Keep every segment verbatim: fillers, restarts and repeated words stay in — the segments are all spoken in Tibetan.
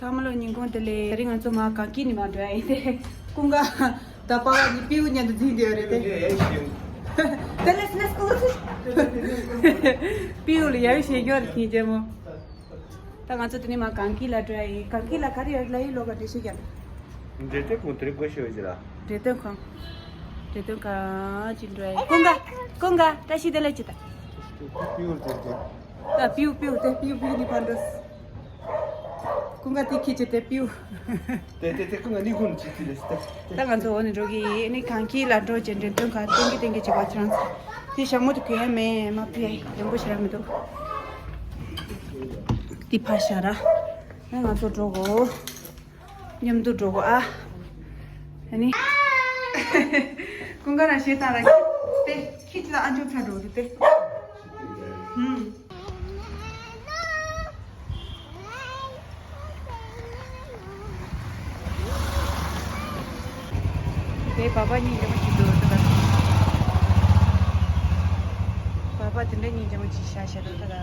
ཚང་མ་ལ་ཉིན་གུང་བདེ་ལེགས། དེ་རིང་ང་ཚོ་མར་གངས་སྐྱིད་ནས་མར་འགྲོ་ཡ་ཡིན་ཏེ། ཀུན་དགའ་དང་པ་ཕ་གཉིས་སྤྲེའུ་མཉམ་དུ་འཛིང་བསྡད་ཡོད་རེད་དེ། དེ་ལས་སྣེ་སྐུ་ཚུ། སྤྲེའུ་ལ་ཡ་ཡོ་བྱེད་རྒྱུ་རེད་ཁྱེད་ཅག་མོ། ད་ང་ཚོ་དེ་ནས་མར་གངས་སྐྱིད་ལ་འགྲོ་ཡ་ཡིན། གངས་སྐྱིད་ལ་ག་རེ་ཡོད་ལ་ཡིན་ལོ་ག་འགྲེལ་བཤད་རྒྱབ། འབྲས་སྟོན་ཁང་དེ་རིང་དགོས་ཤེས་ཡོད་ཅི་ལ། འབྲས་སྟོན་ཁང་། འབྲས་སྟོན་ཁང་ཅིག་འགྲོ་ཡ་ཡིན། ཀུན་དགའ། ཀུན་དགའ་བཀྲ་ཤིས་བདེ་ལེགས་ཅི་ད། སྤྲེའུ་དེ་དེ། ད་སྤྲེའུ་སྤྲེའུ་དེ་སྤྲེའུ་སྤྲེའུ་ནི་ཕར་འགྲོ། ཀུན་དགའ་དེ་ཁྱེད་ཀྱི་དེ་སྤྲེའུ། དེ་དེ་དེ་ཀུན་དགའ་ནི་ཁུན་གྱི་དེ་ལས་དེ། ད་ང་ཚོ་འོ་ནས་འགྲོ་གི་ཡིན། ནི་གངས་སྐྱིད་ལ་འགྲོ་བྱས་འགྲེམས་སྟོན་ཁང་སྟོན་གི་སྟོན་གི་བྱེད་པ་ཁྱེད་རང་ཚོ། དེ་ཞྭ་མོ་དེ་གྱོན་ཡ་མེད་མ་ཕུ་ཡ་ཡོང་གི་ཞེ་དྲག་མི་འདུག་དེ་ཕར་བཞག་ར། ནི་ང་ཚོ་འགྲོ་གོ། མཉམ་དུ་འགྲོ་གོ་ཨ། ཨ་ནི། ཀུན་དགའ་རང་ཞེ་དང་ར་ཁྱི་དེ་ཁྱི་དེ་ལ་ཨ་འཇོག་ཚ་འགྲོ་དུ་དེ། ཧུམ། དེ་བ་བ་གཉིས་འཇམ་ཞིག་འདུག་ད། བ་བ་དེ་འདྲ་གཉིས་འཇམ་ཞིག་བཞག་བཞག་འདུག་ད།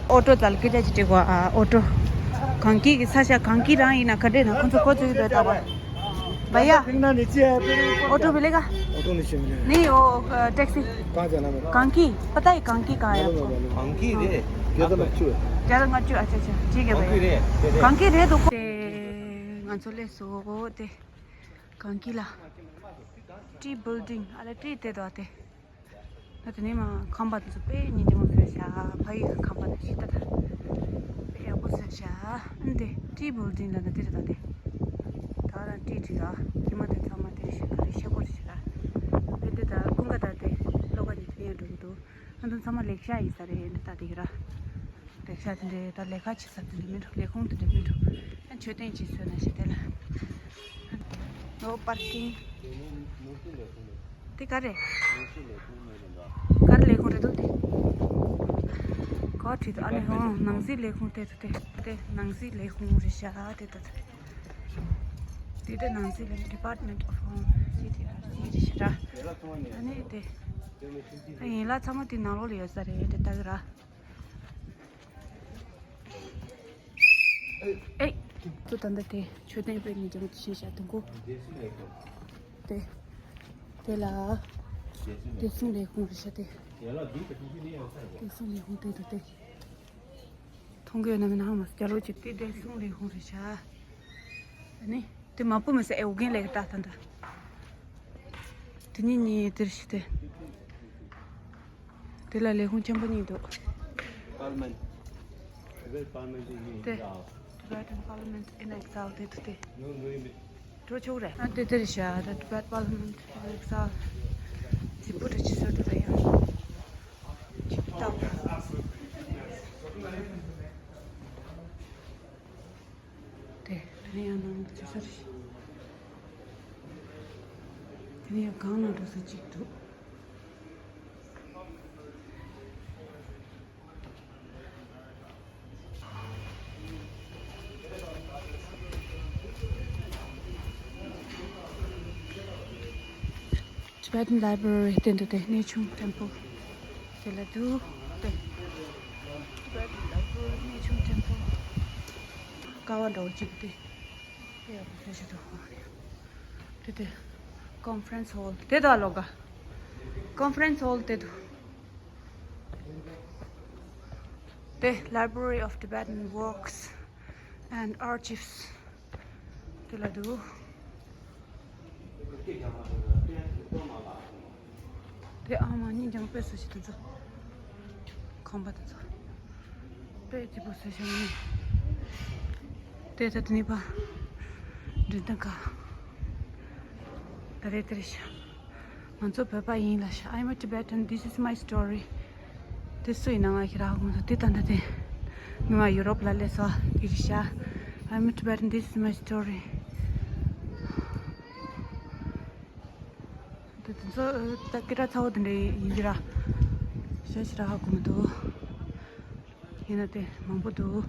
ཨོ་ཏོ་དལ་སྐད་ཆ་ཅིག་དྲི་གོ་ཨ། ཨོ་ཏོ། གངས་སྐྱིད་ཀྱི་ས་ཆ་གངས་སྐྱིད་རང་ཡིན་ན་ག་འདྲས་ན་ཁོ་ཚོ་ཁོ་ཚོའི་དོད་ད་བ། भैया, ऑटो मिलेगा? ऑटो नहीं चाहिए मुझे। नहीं, वो, अ, टैक्सी। कहाँ जाना मेरा? कांकी, पता है कांकी कहाँ है आपको? कांकी रे। ग्यारह नब्बे। ग्यारह नब्बे, अच्छा, अच्छा, ठीक है भैया। कांकी रे। कांकी रे तो। ང་ཚོ་སླེབས་སོང་། དེ་གངས་སྐྱིད་ལ། Tea building, ཨ་ལ་ཏྲི་དེ་དོ་དེ། ད་དེ་ནས་མ་ཁང་པ་དེ་ཚོ་དཔེ་སྙིང་རྗེ་མོ་བཟོས་ཤག་ཕ་ཡུལ་གྱི་ཁང་པ་དེ་ཞིག་ད་ད། དཔེ་ཡག་པོ་བཟོས་ཤག་ཨ་འདི་ཏྲི་བུལ་ཌིང་ལ་ན་དེ་རེད་ད་དེ། ད་ལ་ཏྲི་ཏྲི་ད་དེ་མ་དེ་ཚང་མ་དེ་ཞིག་ག་རེ་ཤེས་སྐོར་ཞིག་ད། དེ་འདི་ད་ཀུན་དགའ་ད་དེ་ཀློག་ག་ནི་དེ་ཡང་འགྲོ་གི་འདུག་ཨ་འདི་ཚང་མ་ལེགས་བཤད་ཡིན་ས་རེད་འདི་ད་དེ་གི་ར། ལེགས་བཤད་དེ་འདྲའི་ད་ལས་ཀ་བྱེད་ས་དེ་འདྲ་མི་འགྲོ། ལས་ཁུངས་དེ་འདྲ་མི་འགྲོ། ཨ་མཆོད་རྟེན་ཅིག་བཟོས་ན་ཞེས་དེ་ལ། ནོ་པར་ཀིང་། དེ་ག་རེད། ག་རེ་ལས་ཁུངས་རེད་འདུག་དེ། ག་བྲིས་འདུག་ཨ་ནི་ཧོ་ནང་སྲིད་ལས་ཁུངས་དེ་ཚོ་དེ། དེ་ནང་སྲིད་ལས་ཁུངས་རེད་ཤག་དེ་ད་དེ། དེ་དེ་ནང་སྲིད་ལས་Department of Home City R C རེད་ཤག་ཨ་ནི་དེ། ཨ་ཡིན་ལ་ཚང་མ་དེ་ནང་ལོགས་ལ་ཡོད་ས་རེད་དེ་ད་གི་ར། ཨེ། ཏུ་ད་ལྟ་དེ་མཆོད་རྟེན་དཔེ་ཉིན་རྒྱང་དུ་ཕྱིན་བཞག་དུས་འགོ། དེ། དེ་ལ། བདེ་སྲུང་ལས་ཁུངས་རེད་ཤག་དེ། བདེ་སྲུང་ལས་ཁུངས་དེ་དུ་དེ། མཐོང་གི་ཡོད་ན་མིན་ན་ཧ་མ་སོང་། རྒྱ་ལོ་ཅིག་དེ་བདེ་སྲུང་ལས་ཁུངས་རེད་ཤག་ཨ་ནི། དེ་མ་པོ་མི་ཟེར་ཨེ་འུ་རྒན་ལས་ཀ་ད་ད་འདྲ། དེ་གཉིས་གཉིས་དེར་ཞིག་དེ། དེ་ལ་ལས་ཁུངས་ཆེན་པོ་གཉིས་འདུག Parliament. Tibet Parliament in དེ། Exile. Tibetan Parliament in Exile དེ་འདུག་དེ། འགྲོ་ཆོག་རེད། ཨ་དེ་དེར་བཞག་ད་Tibet Parliament in Exile. རྫིག་པོ་འདྲ་ཅིག་བཟོས་འདུག་ད་ཡང་། ཅིག་ཏོ། དེ་དེ་ནས་ཡང་ནང་ལ་ཅི་ཟེར། དེ་ནས་ཡང་སྒང་ལ་འགྲོ་ས་ཅིག་འདུག Tibetan Library དེ་འདུག་དེ་གནས་ཆུང་Temple དེ་ལ་འདུག་དེ། Tibetan Library གནས་ཆུང་Temple ཀ་བ་འདྲ་བོ་གཅིག་དེ། དེ་ཡག་པོ་བཟོས་ཤག་འདུག་དེ་དེ། Conference Hall དེ་དག་ལོག་ག Conference Hall དེ་འདུག་དེ། Library of Tibetan Works and Archives དེ་ལ་འདུག་དེ་ཨ་མ་གཉིས་ཀྱང་དཔེ་བཟོ་ཞིག་དེ་ཚོ། ཁང་པ་དེ་ཚོ། དཔེ་སྐྱིད་པོ་བཟོས་ཤག་ནི། དེ་ད་དེ་ནི་པ། འགྲེམས་སྟོན་ཁང་། ད་རེད་དེ་རེད་ཤག་ང་ཚོ་བོད་པ་ཡིན་ལ་ཤག I'm a Tibetan, this is my story. དེ་སུ་ཡིན་ན་ང་ཞིག་རག་གོ་མི་འདུག་དེ་ད་འདི་དེ། མི་མ་ཡུ་རོབ་ལ་སླེབས་སོང་དེ་རེད་ཤག I'm a Tibetan, this is my story. དེ་དེ་ཚོ་ད་སྐད་གྲགས་ཚ་བོ་དེ་འདྲ་ཡིན་གྱི་ར། ཤ་ཤི་ར་ཧ་གོ་མི་འདུག་ཡིན་ན་དེ་མང་པོ་འདུག་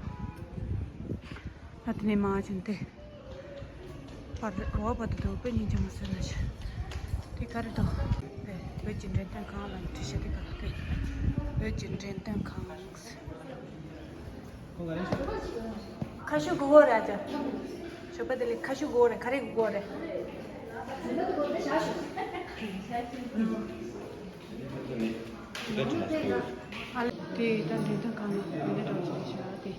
ཨ་དེ་ནས་མ་ཕྱིན་ཏེ། པར་གོ་བ་པར་དུ་དུ་དཔེ་སྙིང་རྗེ་མོ་ཟེར་ན་ཆེ། དེ་ག་རེ་འདུག་བོད་ཀྱི་འགྲེམས་སྟོན་ཁང་ལ་བྲིས་ཤག་དེ་ག་ལ་དེ། བོད་ཀྱི་འགྲེམས་སྟོན་ཁང་། ཁ་ཤུ་གུ་གོ་རེད་ཨ་ཅག་ཞོགས་པ་དེ་ལས་ཁ་ཤུ་གུ་གོ་རེད། ཁ་རེ་གུ་གོ་རེད། ཨ་ལ་དེ་ད་འདི་ད་གང་ན་འདི་འདྲ་འགྲོ་བཞིན་བྱ་དེ།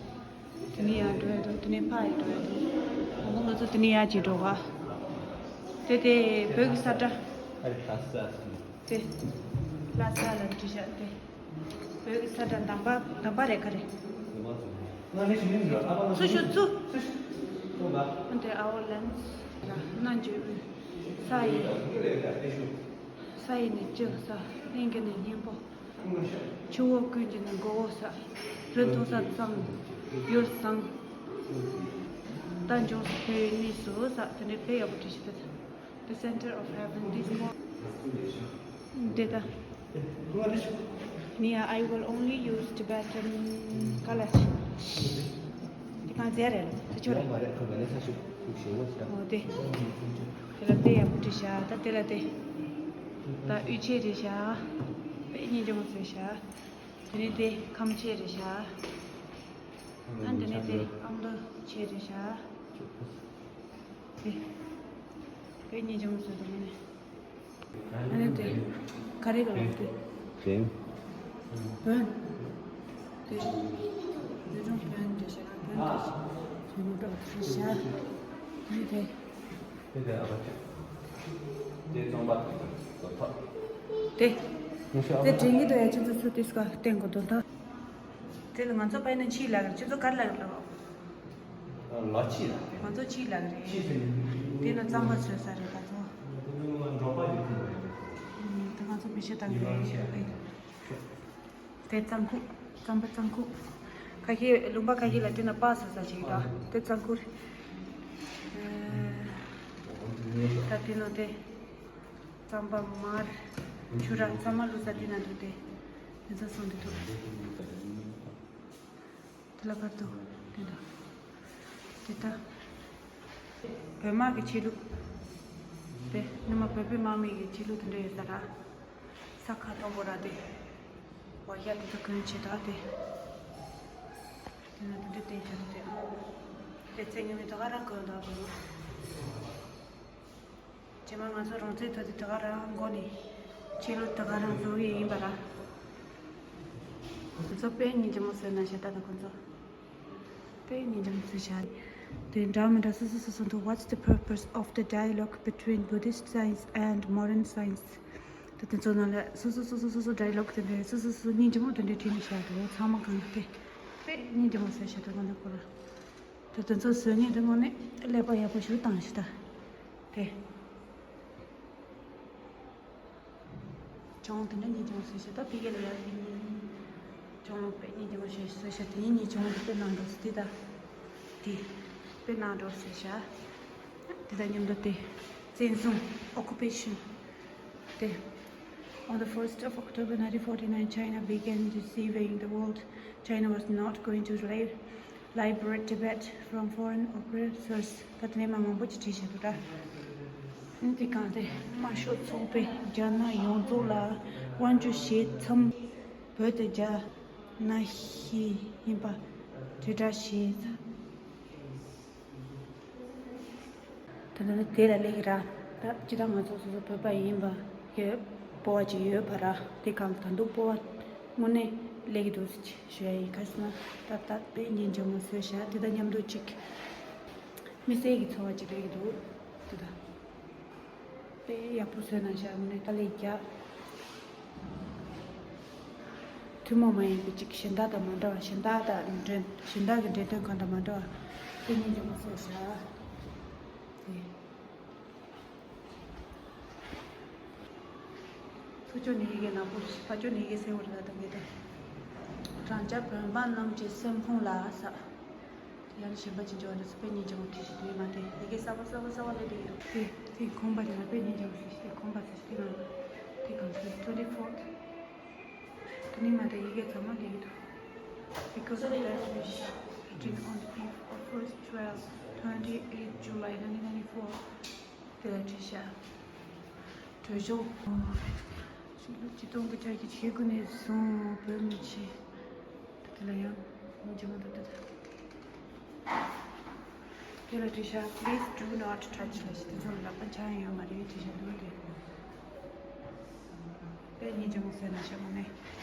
དེ་ནས་ཡར་འགྲོ་ཡ་འདུག་དེ་ནས་ཕར་ཡར་འགྲོ་ཡ་འདུག་ཨ་ང་ཚོ་དེ་ནས་ཡར་ཅིག་འགྲོ་ག་དེ་དེ་བོད་ཀྱི་ས་ཁྲ། དེ། ལྷ་ས་ལ་འབྲི་བཞག་དེ། བོད་ཀྱི་ས་ཁྲ་འདམ་པ་འདམ་པ་རེད་ག་རེ། ཚུར་ཤོག་ཚུར། འདི་ཨ་བོ་ལན་ས་ཡི། ས་ཡི་ནི་ལྕི་ས། གླིང་གི་ནི་སྙིང་པོ། ཆུ་བོ་ཀུན་གྱི་ནི་མགོ་བོ་ས། རི་མཐོ་ས་གཙང་། ཡུལ་བཟང་། ད་འབྱུང་སའི་གནས་སུ་ས། དེ་འདྲའི་དཔེ་ཡག་པོ་བྲིས་ཤིག་ད། The center of heaven, this one. འདི་ད། ནི་I will only use Tibetan colors. འདི་གང་ཟེར་རེད་ལ། དེ་ཆོ་རེད། ཡོང་མ་རེད། ཁོ་ག་ནས་ས་ཞིག་ཁུག་ཞེ་བོ་ཞིག་ཨོ་དེ། དེ་ལ་དེ་ཡག་པོ་བྲིས་ཤག་ད་དེ་ལ་དེ། ད་དབུས་ཆེ་རེད་ཤག་དཔེ་སྙིང་རྗེ་མོ་བཟོས་ཤག་དེ་ནས་དེ་ཁམས་ཆེ་རེད་ཤག་ཨ་འདི་ནས་དེ་ཨ་མདོ་ཆེ་རེད་ཤག་དེ། དཔེ་སྙིང་རྗེ་མོ་བཟོས་འདུག་ངས་ནས། ཨ་ནི་དེ། ག་རེ་ག་རེ་དེ། དེ། བོན། དེ། བོད་ལྗོངས་བོན་དེ་ཤ་ར་བོན་དེ་ཤ། བོན་འགྲོ་དེ་ཤ། ཨ་ནི་དེ། དེ་དེ་ཨ་བ་ཅི། དེ་རྩོམ་པ་དེ་ཚོ་ཐོག་དེ། དེ་དྲན་གྱི་འདུག་ཡ། ཁྱེད་ཚོ་ཚུར་དུས་སྐབས་བསྟན་དགོས་དོན་དག་དེ་ལ་ང་ཚོ་པའི་ནང་ཕྱིའི་ལག་རེད། ཁྱེད་ཚོ་ག་རེ་ལག་རེད་ལབ། ལ་ཕྱི་ལ། ང་ཚོ་ཕྱིའི་ལག་རེད། ཕྱི་ཟེར་ནས། དེ་ན་རྩམ་པ་བཟོས་ས་རེད་ད་ཚོ། འབྲོག་པ་ཡོད་ཁུལ་རེད། དེ་ང་ཚོ་མི་ཤེས་དང་གི་རེད། དེ་རྩམ་ཁུག་རྩམ་པ་རྩམ་ཁུག་ཁ་ཤས་ལུང་པ་ཁ་ཤས་ལ་དེ་ན་པ་ཟེར་ས་ཅིག་ད། དེ་རྩམ་ཁུག་རེད། ད་དེ་ན་དེ། རྩམ་པ་མར། ཆུ་ར་རྩམ་མ་བླུགས་ས་དེ་ན་འདུག་དེ། དེ་ཚོ་སོང་དེ་འདུག་དེ་ལ་བར་དུ་དེ་འདྲ། དེ་ལྟ། བོད་དམག་གི་ཆོས་ལུགས། དེ་ཉི་མ་བོད་པའི་དམག་མི་གི་ཆོས་ལུགས་དེ་འདྲ་ཡོད་ས་ར། ས་ཁ་མཐོན་པོ་ར་དེ། བ་ཡ་དེ་ཚོ་གོན་བྱེད་དག་དེ། དེ་ན་དེ་འདྲ་བསྟན་བྱ་དེ། དེ་ཚེ་ངེས་མེད་དོ་ག་ར་གོན་དག་དེ། རྗེས་མ་ང་ཚོ་རང་བཙན་ཐོབ་དུས་དེ་ག་རང་མགོ་ནས་ཆོས་ལུགས་དེ་ག་རང་བཟོ་གི་ཡིན་པ་ར། ཁོ་ཚོ་དཔེ་སྙིང་རྗེ་མོ་བཟོས་ན་ཤ་སྟག་དང་ཁོ་ཚོ། དཔེ་སྙིང་རྗེ་མོ་བཟོས་ཤག་དེ་འདྲ་མི་འདྲ་སོ་སོ་སོ་སོ་འདུག What's the purpose of the dialogue between Buddhist science and modern science? ད་དེ་ཚོ་ནང་ལ་སོ་སོ་སོ་སོ་སོ་སོ་dialogue དེ་འདྲ་སོ་སོ་སོ་སོ་སྙིང་རྗེ་མོ་དེ་འདྲ་བྲིས་ནས་བཞག་འདུག་ཚང་མ་གང་དེ་དཔེ་སྙིང་རྗེ་མོ་བཟོས་ཤག་དེ་གང་ལ་ཁོ་ར། ད་དེ་ཚོ་བཟོས་ནས་དེ་དངོས་གནས་ཀླད་པ་ཡག་པོ་ཞིག་བཏང་ཞིག་ད། དེ། གྱོང་དེ་འདྲ་གཉིས་གྱོང་བཟོས་ཤག་ད་ཕ་གི་ལ་ཡག་གི་གཉིས། གྱོང་དཔེ་གཉིས་གྱོང་བཟོས་ཤག་དེ་གཉིས་གཉིས་གྱོང་དེ་དཔེ་ནང་འགྲོ་ཟེར་དེ་ད། དེ། དཔེ་ནང་འགྲོ་ཟེར་ཤག་དེ་དང་མཉམ་དུ་དེ། བཙན་བཟུང་occupation དེ། On the first of October nineteen forty-nine, China began receiving the world. China was not going to li- liberate Tibet from foreign oppressors. ད་དེ་ནས་མ་མང་པོ་ཅིག་བྲིས་བཞག་འདུག་ད། འདི་གང་དེ་དམར་ཤོག་ཚོགས་པས་རྒྱ་ནག་ཡོངས་རྫོགས་ལ་དབང་སྒྱུར་བྱེད་མཚམས་བོད་དེ་རྒྱ་ནག་གི་ཡིན་པ་དྲིལ་བསྒྲགས་བྱས། ད་ནི་དེ་ལ་སླེབས་ཀྱི་ར། ད་ཅི་ད་ང་ཚོ་སོ་སོ་བོད་པ་ཡིན་པ་ཡོད་སྤོབས་པ་ཅིག་ཡོད་པ་ར། དེ་གང་ད་འདུག་སྤོབས་པ་དངོས་གནས་སླེབས་ཀྱི་འདུག་ཞུ་ཡ་ཡིན། ག་ཟེར་ན་ད་ད་དཔེ་སྙིང་རྗེ་མོ་བཟོས་ཤག་དེ་དང་མཉམ་དུ་ཅིག་དམིགས་བསལ་གྱི་ཚོར་བ་ཅིག་སླེབས་ཀྱི་འདུག་དེ་ད། དཔེ་ཡག་པོ་བཟོས་གནང་ཤག་དངོས་གནས་དཀའ་ལས་རྒྱག་ཐུན་མོང་མ་ཡིན་པའི་ཅིག་གཞན་དག་དང་མ་འདྲ་བ། གཞན་དག་དང་འགྲན་གཞན་དག་གི་འགྲན་སྟོན་ཁང་དང་མ་འདྲ་བ་དཔེ་སྙིང་རྗེ་མོ་བཟོས་ཤག་དེ། ཚུར་ཕྱོགས་ནས་ཡི་གེ་ནག་པོ་རེད། ཕར་ཕྱོགས་ནས་ཡི་གེ་སེར་པོ་རེད། ད་ལྟ་འདི་ལྟར། བགྲང་བྱ་བོད་འབངས་རྣམས་ཀྱི་སེམས་ཁོང་ལ་ཟེར། ཡང་གཞན་པ་ཅིག་འབྱོར་འདུག་དཔེ་སྙིང་རྗེ་མོ་བྲིས་ཤིག་དུས་མ་དེ་ཡི་གེ་གསར་པ་གསར་པ་གསར་པ་སླེབས་བསྡད་ཡོད། དེ་དེ་ཁོང་པ་དེ་ལ་དཔེ་སྙིང་རྗེ་མོ་བྲིས་ཤིག་དེ་ཁོང་པ་ཟེར་ཤིག་དེ་ང་དེ་གང་ཟེར། Twenty fourth དེ་ནས་མ་དེ་ཡི་གེ་ཚང་མ་སླེབས་ཀྱི་འདུག Because of that wish, written on the eve of first twelve, twenty-eight July nineteen ninety-four, དེ་ལ་བྲིས་ཤག་གྲོས་ཆོད། ཕྱི་ལོ་ཆིག་སྟོང་དགུ་བརྒྱ་བཞི་བཅུ་ཞེ་དགུ་ནས་བཟུང་བོད་མི་ཆེ། ད་དེ་ལ་ཡང་མི་རྗེ་མོ་ད་ད་ད། དེ་ལ་བྲིས་ཤག Please do not touch ལབ་ཤག་དེ་ཚོ་ལ་ལག་པ་འཆང་ཡ་ཡོད་མ་རེད་བྲིས་ཤག་འདུག་དེ། དཔེ་སྙིང་རྗེ་མོ་བཟོས་ན་ཤག་མོ་ནས་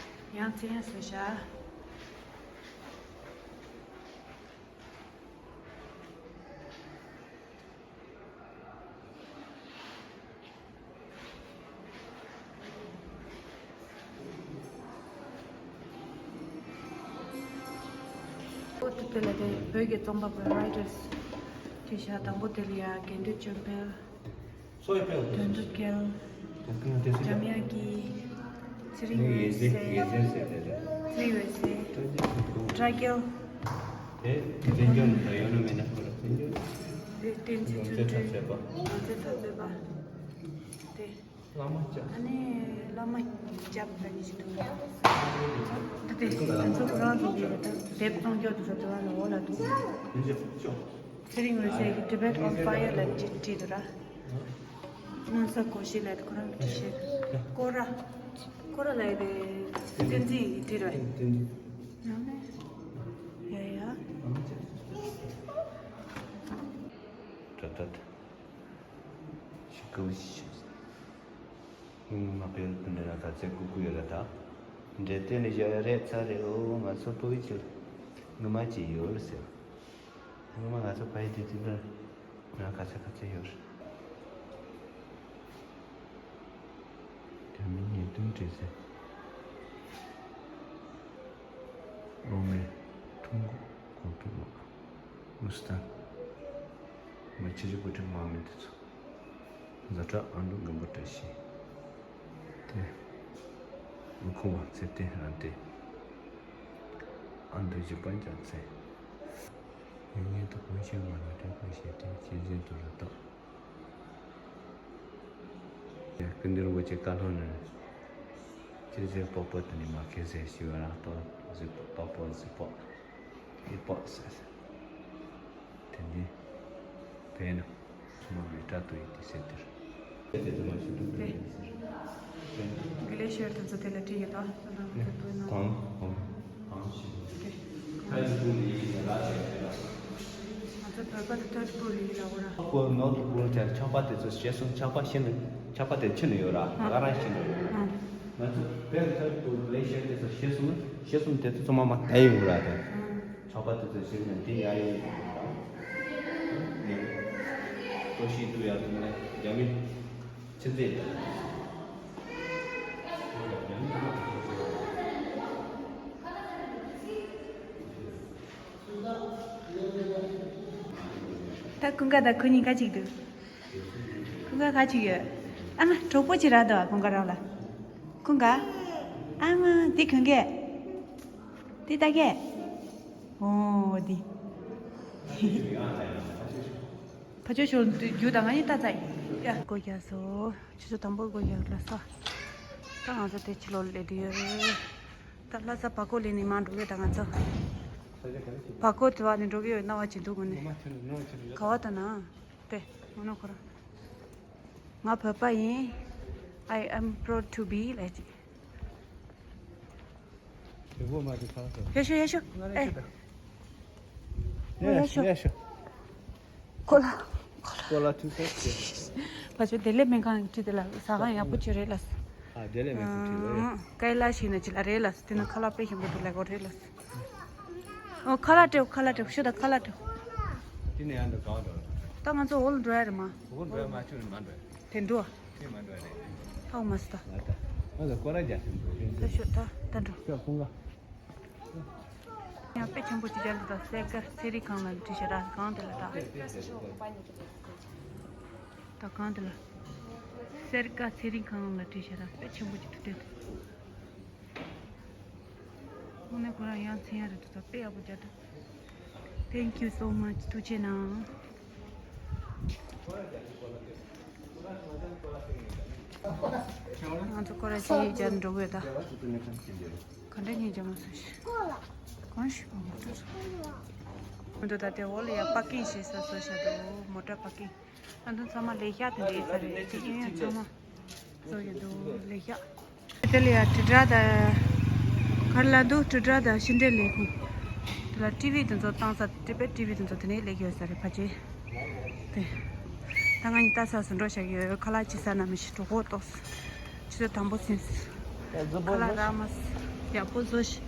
ཡང་བཙན་ཡ་བཟོས་ཤག་ཨོ་ཏི་དེ་ལ་དེ་བོད་ཀྱི་རྩོམ་པ་པོ་writers བྲིས་ཤག་དང་པོ་དེ་ལ་ཡ་དགེ་འདུན་ཆོས་འཕེལ། སོ་ཡི་པེའོ། དོན་གྲུབ་རྒྱལ། དེ་ཀུན་དེ་སུ་འཇམ་དབྱངས་སྐྱིད། ཚེ་རིང་འོད་ཟེར། འོད་ཟེར་ཟེར་དེ་རེད། ཚེ་རིང་འོད་ཟེར། སྤྲོ་སྐྱིད་ཁོ་ཁོ། སྒྲ་རྒྱལ། དེ་བཙན་སྐྱོང་ནི་ད་ཡོད་ན་མེད་ན་ཁོ་ར་བཙན་སྐྱོང་། བསྟན་འཛིན་ཡོངས་བརྩེ་འཕྲིན་འཕྲུལ། འཕྲོད་པ། ཡོངས་བརྩེ་འཕྲོད་པ། དེ། བླ་མ་སྐྱབས། ཨ་ནི་བླ་མ་སྐྱབས་ལ་ནི་ཞིག་འདུག་ཡ། དེ་དེ་ཚོ་ཁོ་རང་ཚོ་གི་དེབ་གཏོང་རྒྱུ་དེ་ཚོ་དེ་བ་ལ་འོ་ལ་འདུག་ཚེ་རིང་འོད་ཟེར་གྱི་Tibet on Fire ལ་ཅིག་བྲིས་འདུག་ར། སྔོན་ས་གོ་ཤེས་ལ་ཁོ་རང་བྲིས་ཤེས། སྐོར་ར། སྐོར་ར་ལ་ཡི་བསྟན་འཛིན་ཡིས་བྲིས་ར། ཡང་ནས། ཡ་ཡ། ད་ད་ད། ཤི་ཀུ་ཤི། ངོ་མ་དཔེ་དེ་འདྲ་ན་ད་ཚེ་ཀུ་ཀུ་ཡོད་ལ་ད། འདྲེ་དེ་ནི་ཡ་རེད་ཚ་རེད། ཨོ་ང་ཚོ་བོད་ཀྱི་ངོ་མ་ཅི་ཡོད་ཟེར། ངོ་མ་ང་ཚོ་ཕ་ཡི་དེ་དེ་འདྲ་ང་ག་ཚ་ག་ཚ་ཡོད། རྒྱ་མི་ཉེས་དོན་འདྲི་ཟེར། གློག་མེ། ཐུང་གུ། གོང་ཐུག་ལོག་ཨུ་སི་ཐན། མི་ཆེ་ཆེ་བུ་ཁྲིད་མ་མི་དེ་ཚོ། ཛ་དྲག་ཨ་འབྲུག་མགོན་པོ་བཀྲ་ཤིས། དེ། ཨུ་ཁུ་བ་ཚེ་བརྟན་རང་བདེ། ཨ་མདོ་བཞི་པ་རྒྱལ་མཚན། ཡུལ་ངན་དུ་ཕུང་ཤེས་མ་ལ་དྲན་ཕུང་ཤེས་དྲན་ཤེས་བཞིན་དུ་རེ་དོགས། ཀུན་འདུལ་རིན་པོ་ཆེ་བཀའ་སློབ་ནི། ཅི་ཟེར་པོ་པོ་དེ་ནི་མ་ཁེ་ཟེར་ཞི་བ་རང་ཏོ་གཟིགས་པོ་པོ་གཟིགས་པོ། ཨི་པོ་ཟེར། དེ་ནི། བས་ན། སུ་མ་མི་ཏྲ་ཏུ་ཡི་ཏི་སེ་ཏིར། དེ། དགེ་ལེགས་ཤོར་དེ་ཚོ་དེ་ལ་བྲིས་ཡོད་དོ། གང་གང་གང་ཞིག་ཁ་ཡི་ཀུན་ནི་ཡིན་ལ་ཞེས་ཟེར་ལ། ང་ཚོ་བོད་པ་དེ་ཐོད་པོ་རེད་ལ་འོ་ར། ཀོ་ནོར་དུ་བུར་ཆ་ཆག་པ་དེ་ཚོ་ཤེས་སོང་། ཆག་པ་ཤེས་ནས་ཆག་པ་དེ་ཕྱིན་ནས་ཡོད་ར། ང་རང་ཤེས་ནས་ཡོད། ང་ཚོ་བོད་ཐོད་པོ་ལེ་ཤེས་དེ་ཚོ་ཤེས་སོང་། ཤེས་སོང་དེ་ཚོ་ཚང་མ་མ་བསྡད་ཡོང་ར་དེ། ཆག་པ་དེ་ཚོ་ཤེས་ནས་དེ་ཡ་ཡོད་ཡོད་ར། ནས་ལྟོ་ཤི་དུ་ཡ་དུ་ནས་རྒྱ་མི་ཕྱི་མཛེས། ད་ཀུན་དགའ་དང་ཁོ་གཉིས་ཁ་ཅིག་འདུག་ཀུན་དགའ་ཁ་ཅིག་ཡོད། ཨ་མ་གྲོགས་པོ་ཅིག་རག་འདུག་ཀུན་དགའ་རང་ལ། ཀུན་དགའ། ཨ་མ་འདི་གོན་གས། འདི་ལྟ་གས། ཨོ་འདི། ཕ་ཆོས་ཤོར་རྒྱུ་དང་ང་ཡི་ལྟ་ཚ་ཡི། ཡ། སྒོ་རྒྱག་སོ། ཆུ་ཚོད་དང་པོ་སྒོ་རྒྱག་ལ་སོ། ད་ང་ཚོ་དེ་ཕྱི་ལོགས་ལ་སླེབས་དུས་ཡོད་རེད། ད་ལྷ་ས་བར་སྐོར་ལེན་ནས་མར་འགྲོ་གི་ཡོད། ད་ང་ཚོ་བར་སྐོར་དེ་བ་ནས་འགྲོ་གི་ཡོད། སྣང་བ་ཇེ་སྡུག་གོ་ནས་ག་བ་ད་ན། དེ་ངོ་ནོ་ཁོ་རང་། ང་བོད་པ་ཡིན། I am proud to be ལབ་ཅིག་ཡ་ཤོ་ཡ་ཤོ། ཨེ། ཡ་ཤོ་ཡ་ཤོ། ཁོ་ལ། ཁོ་ལ་ཐུག་ས་ཅི། བ་ཆོ་བདེ་ལེགས་སྨན་ཁང་གི་ཁྲིད་དེ་ལ་ཟ་ཁང་ཡག་པོ་ཅིག་རེད་ལ། ཨ་བདེ་ལེགས་སྨན་ཁང་ཁྲིད་ལ་རེད། སྐལ་ལ་ཞིག་ན་ཅི་ལ་རེད་ལ། དེ་ན་ཁ་ལག་དཔེ་ཞིམ་པོ་འདུག་ལ་གོ་རེད་ལ། ཨོ་ཁ་ལག་སྤྲད། ཁ་ལག་སྤྲད། ཤོད་ད་ཁ་ལག་སྤྲད། དེ་ནས་ཡང་འདུག་གང་འགྲོ། ད་ང་ཚོ་འོག་ལ་འགྲོ་ཡ་རེད་མ། འོག་འགྲོ་ཡ་མ་ཆུ་རེད་མ་འགྲོ་ཡ། དེ་འགྲོ། དེ་མ་འགྲོ་ཡ་རེད། ཧའོ་མ་སི་ད། ང་ཚོ་སྐོར་ར་རྒྱག་ཤིང་འགྲོ་རེད། ད་ཤོད་ད་ད་འགྲོ། ཤོད་ཁོང་ག་ཡང་དཔེ་ཆེན་པོ་ཅིག་རྒྱག་འདུག་ད་གསེར་ཁ་ཚེ་རིང་ཁང་ལ་བྲིས་ཤག་ད་གང་དེ་ལ་ད། ད་གང་དེ་ལ། གསེར་ཁ་ཚེ་རིང་ཁང་ལ་བྲིས་ཤག་ད་དཔེ་ཆེན་པོ་ཅིག་འདུག་དེ། དངོས་གནས་ཁོ་རང་ཡང་མཚན་ཡང་རེད་འདུག་ད་དཔེ་ཡག་པོ་རྒྱག་འདུག Thank you so much. ཐུགས་རྗེ་གནང་། ང་ཚོ་སྐོར་ར་ཅིག་རྒྱག་འགྲོ་དགོས་ད། ག་འདྲ་ཉིན་རྒྱག་མ་སོང་ཞིག་གང་ཞིག་མ་འགྲོ་སོང་། ང་ཚོ་ད་ལྟའི་འོག་ལ་ཡ་པར་ཀིང་བྱེད་ས་བཟོ་བཞག་འདུག་མོ་ཊ་པར་ཀིང་། ང་ཚོ་ཚང་མ་ལས་ཤག་དེ་འདྲ་ཡིན་ས་རེད། དེ་ཡིན་ཡང་ཚང་མ་བཟོ་བཞག་འདུག་ལས་ཤག་དེ་ལ་ཡ་དྲིལ་བསྒྲགས་དང་། ག་རེ་ལབ་འདུག་དྲིལ་བསྒྲགས་དང་ཕྱི་འབྲེལ་ལས་ཁུངས། ལ་ཊི་ཝི་དེ་ཚོ་བཏང་ས། ཊི་བེཊ་ཊི་ཝི་དེ་ཚོ་དེ་ནས་སླེབས་ཡོད་ས་རེད་ཕལ་ཆེར། དེ། ད་ང་གཉིས་ལྟ་ས་སུ་འགྲོ་བཞག་ཡོད། ཁ་ལག་ཅིག་ཟ་ན་མི་ཤི་གྲོད་ཁོག་ལྟོགས། ཆུ་ཚོད་དང་པོ་ཟིན། ཁ་ལག་རག་མ་སོང་། ཡག་པོ་བཟོ་ཤིག་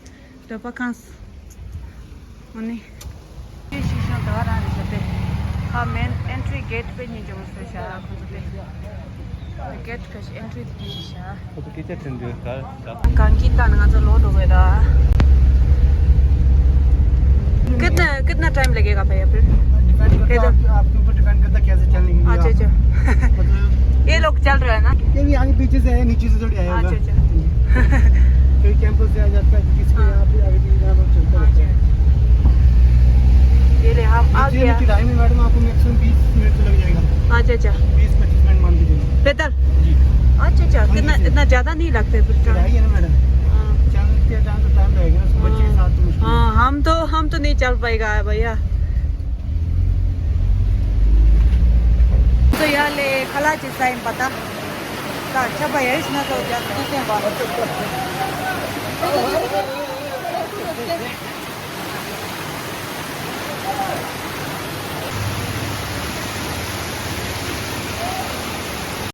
འདོད་པ་ཁེངས་སོང་། ཨ་ནི། ཅི་ཞིག་ཤོང་ད་ག་རང་རེད་ཤག་སྟེ། ཁ་མེན་ཨེན་ཊི་རི་གེཊ་པེ་ཉིན་ཅོང་སོ་ཤག་ཁོ་ཚོ་སྟེ། གེཊ་ཁ་ཤི་ཨེན་ཊི་རི་དེ་ཤག་ཁོ་ཚོ་སྐད་ཆ་དྲན་དུས་ག་ག་གང་གི་ད་ང་ཚོ་ལོག་འགྲོ་དགོས་ད། कितना कितना टाइम लगेगा भैया फिर? डिपेंड करता है। आपके ऊपर डिपेंड करता है कैसे चलेंगे। अच्छा, अच्छा। मतलब ये लोग चल रहे हैं ना? ये भी आगे पीछे से है, नीचे से थोड़ी आया होगा। अच्छा, अच्छा। कोई कैंपस से आ जाता है, किसी को यहाँ पे आगे पीछे यहाँ पर चलता रहता है। ये ले, हम आ गया। टाइम है मैडम, आपको मैक्सिमम बीस मिनट तो लग जाएगा। अच्छा, अच्छा। बीस पच्चीस मिनट मान के चलिए। पैदल? जी। अच्छा, अच्छा। कितना, इतना ज्यादा नहीं लगते फिर टाइम? है ना मैडम। हाँ। चलते टाइम तो टाइम लगेगा ना, बच्चे के साथ तो मुश्किल है। हाँ, हम तो, हम तो नहीं चल पाएगा भैया। तो यार ले खला चिसाइन पता। का अच्छा भैया इसमें तो जाते हैं बाहर।